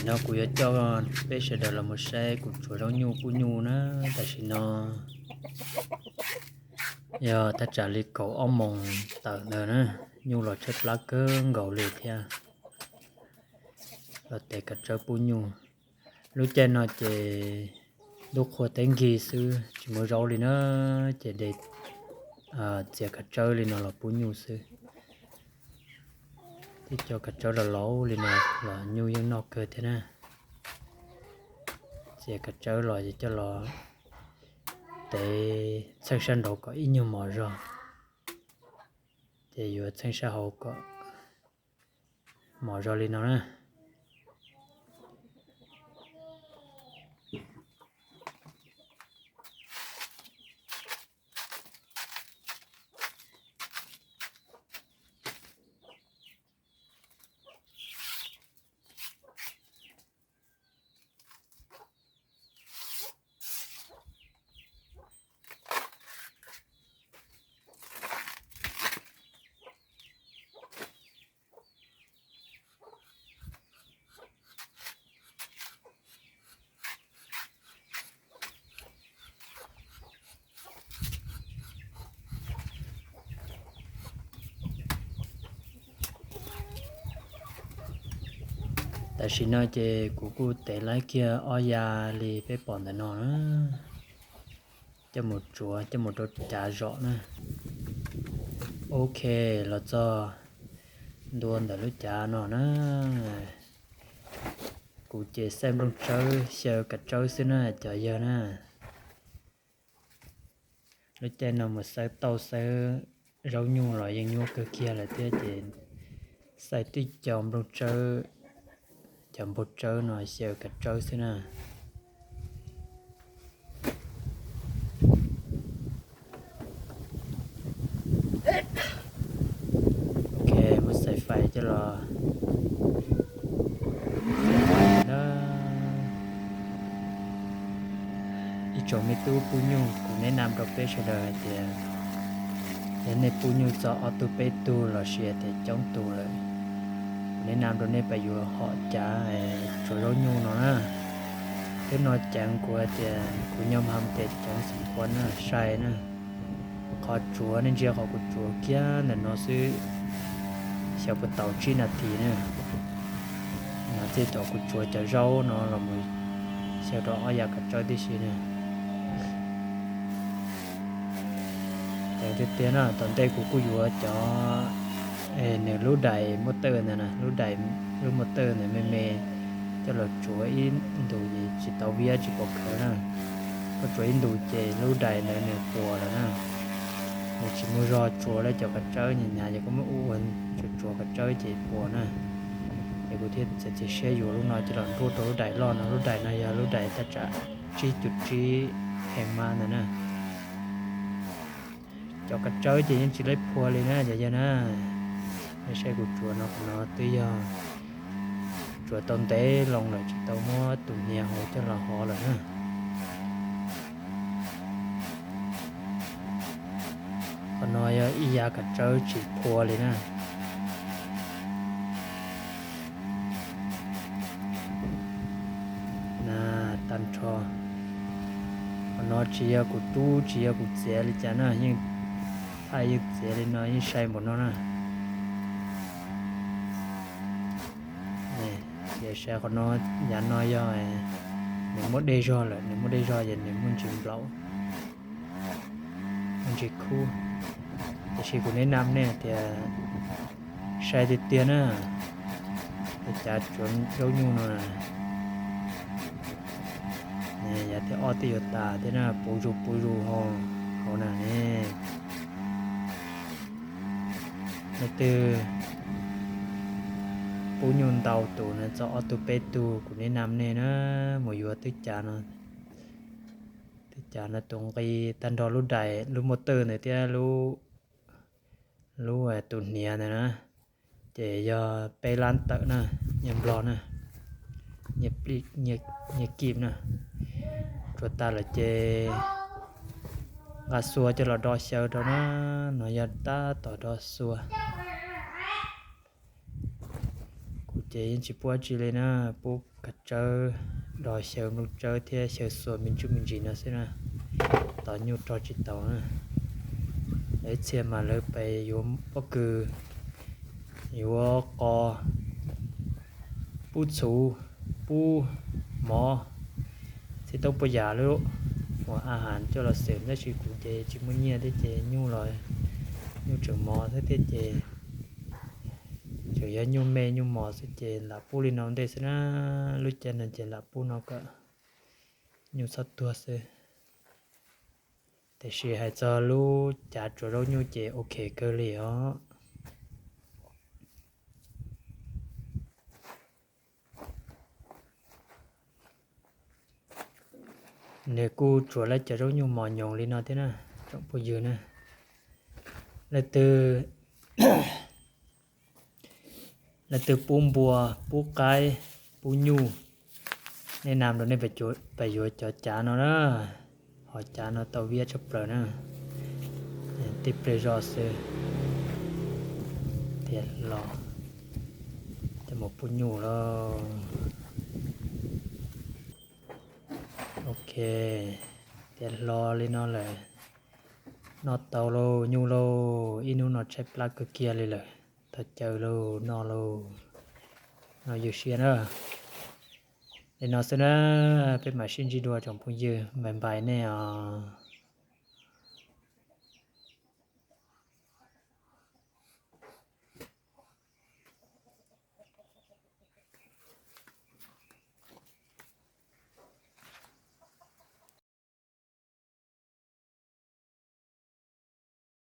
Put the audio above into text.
No kuv yuav coj peb sawv daws los mus saib kuv tsuav zaub nyuj pub nyuj na. Tam sim no yog thaj tsam li kaum ob moos tawm ntawd na, nyuj los tshaib plab kawg nkaus li thiab. Los tes kav tsawb pub nyuj. Lub caij no ces ntuj qhua teb nkig xwb, tsis muaj zaub li na, ces de txiav kav tsawb li no los pub nyuj xwb. Tib co kav tsawb los laus li no los nyuj yeej noj kawg thiab na. Txiav kav tsawb los coj los tev txheej sab nraud kom ib nyuag mos zog, ces yuav txheej sab hauv kom mos zog li no na. Tam sim no ces kuv kuj tev laib kiag ob ya li peb pom ntawm no na, coj mus tsuav coj mus rau cav zom na. Ok, los txog ntua ntawm lub cav no na, kuv ces xaij nplooj tsawb xyaw kav tsawb xwb na cov yawg na. Lub caij no mus xawb tauj xawb zaub nyuj los yeej nyuaj kawg kiag lawm thiab ces xaij tib co nplooj tsawb, cov nplooj tsawb no xyaw kav tsawb xwb na. Ok, muab xaim fais coj los. Ib tsoom me tub pub nyuj, kuv neb nam rau peb sawv daws hais tias, yog nej pub nyuj txog ob tug peb tug los sis hais tias coob tus lawm, kuv neb nam rau nej pab yuav hom cav tsuav zaub nyuj no na. Twb no ceev kuv hais tias kuv nyob hais tias ceev xeem qhua na sai na. Qhov tsuav nej ntsia qhov kuv tsuav kiag ntawm no xwb, xyaw puas tau tsib nas this na. No txij thaum kuv tsuav cov zaub no los mus xyaw rau ob yav kav tsawb tib si na. Ceev tiag tiag na, tom ntej kuv kuj yuav cov, nws lub dais muaj tawj ntawd na, lub dais, lub muaj tawj ntawd me me coj los tsuav ib ntus ces tsis tau viab tsis pom khawv na. Koj tsuav ib ntus ces lub dais ntawd nws puas lawm na. Nws tsis muaj zog tsuav lawv cov kav tsawb, nyias nyias ces koj muab ua tsuav tsuav kav tsawb ces puas na. Ces kuv thiaj txiav txim siab yuav lub no coj los nruab rau lub dais loj no. Lub dais no yog lub dais thaj tsam tsib cum tsib phees mas ntawd na. Cov kav tsawb ces yeej tsis laib phua li na cov yawg na. Nej saib kuv tsuav no, qhov no twb yog tsuav tau ntev loo lawm tsis tau muab tus hniav hauv coj los hov lawm na. Qhov no yog ib yav kav tsawb tsis phua li na. Na, tag nrho. Qhov no tsis yog kuv rub tsis yog kuv txiav li cas na, yeej thaij yeej txiav li no yeej sai npaum no na. Ces saib qhov no, yav no yog nws muaj dej zog lawm, nws muaj dej zog ces nws muaj ntsis nplaum, muaj ntsis khub. Tiam sis kuv neb nam nej tias sai tiag tiag na, cav tsuav zaub nyuj no. Yav thib ob twb yuav tas thiab na, puv zus puv zus hauv na ne. Leej twg pub nyuj ntau tus na, txog ob tug peb tug, kuv neb nam nej na, mus yuav twb cav no, twb cav no tus nqi tag nrho lub dais, lub muaj twj ntawd thiab lub, tus hniav ntawd na, ces yog peb lab tawm na, nyiaj nplog na, nyiaj kib na. Tsuav tas lawm ces nqa xua coj los do xyaw rau na, no yog tab tom do xua. Kuv ces yeej tsis pub dab tsi li na, pub kav tsawb, do xyaw nplooj tsawb thiab xyaw xuas me ntsis me ntsis no xwb na, tos nyuj rog tsis taus na. Lawv ib txhia mas lawv pes yuav pob kws, yuav qos, pub txhuv, pub mov, txhij toob puas yam lub, ua a has coj los xwm, tab sis kuv ces tsis muaj nyiaj thiab ces nyuj los nyuj tseem mos xwb thiab ces tseem yog nyuj me nyuj mos xwb ces lam pub li no ntej xwb na. Lub caij no ces lam pub no kom nyuj txhob tuag xwb. Tiam sis hais txog lub cav tsuav zaub nyuj ces ok kawg li os. Nws kuj tsuav lawv cov zaub nyuj mos nyoos li no thiab na, tsoom phooj ywg na. Leej twg, leej twg pub npua, pub qaib, pub nyuj, nej nam rau nej pab yuav cov cav no na, ho cav no tau viab tshaj plaws na. Tib pliag zoj xwb, tiav hlo, coj mus pub nyuj lauj. Ok, tiav hlo li no lawm, noj tau lauj nyuj lauj, ib hnub no tshaib plab kawg kiag li lawm, thov caw lauj, noj lauj, noj ywj siab na. Li no xwb na, peb mam sib ntsib dua tsoom phooj ywg, npais npais nej os.